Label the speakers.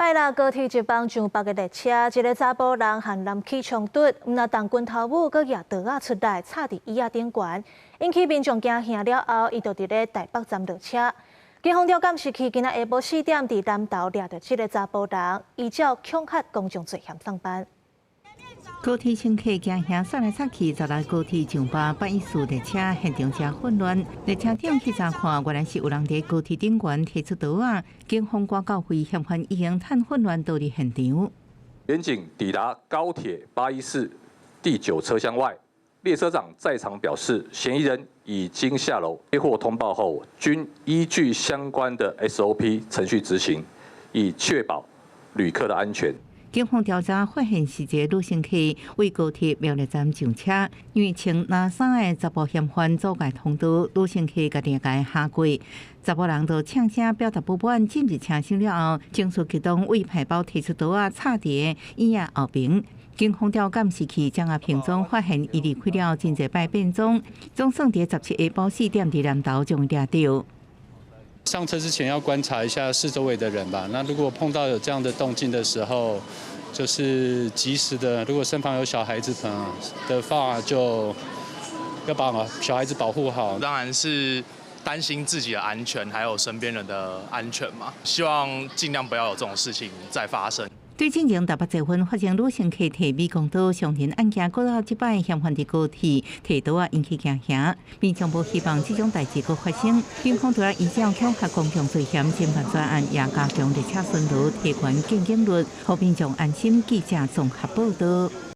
Speaker 1: 拜六高鐵一班上北的列車，一个查埔人和男起衝突，毋但動拳頭舞，閣攑刀仔出來，插佇椅仔頂懸，引起民眾驚嚇了後，伊就佇咧台北站落車。警方調監視器今仔下晡4點佇南投掠著這个查埔人，依照恐嚇公眾罪嫌送辦。
Speaker 2: 高鐵乘客驚嚇殺來殺去，16高鐵上北814列車現場誠混亂。列車長去查看，原來是有人佇高鐵頂懸提出刀仔，警方趕到位，嫌犯已經趁混亂逃離現場。
Speaker 3: 員警抵達高鐵814第9車廂外，列車長在場表示，嫌疑人已經下樓。接獲通報後，均依據相關的 SOP 程序執行，以確保旅客的安全。
Speaker 2: 警方調查發現是一个女乘客為高鐵苗栗站上車，因為穿藍衫的查埔嫌犯阻礙通道，女乘客家己共伊嚇過，查埔人就嗆聲表達不滿，進入車廂了後，情緒激動，對牌包提出刀仔插佇椅仔後邊。警方調監視器將阿平裝發現，伊離開了真濟擺變裝，總算佇17下晡4點佇南投將伊掠著。
Speaker 4: 上車之前要觀察一下四周圍的人吧。那如果碰到有這樣的動靜的時候，就是及時的。如果身旁有小孩子的話，就要把小孩子保護好。
Speaker 5: 當然是擔心自己的安全，還有身邊人的安全嘛。希望盡量不要有這種事情再發生。
Speaker 2: 對進前台北捷運發生女乘客提美工刀傷人案件，過了這擺嫌犯佇高鐵提刀仔引起驚嚇，民眾無希望這種代誌閣發生。警方除了依照恐嚇公眾罪嫌偵辦專案，也加強列車巡邏，提懸見警率，予民眾安心。記者綜合報道。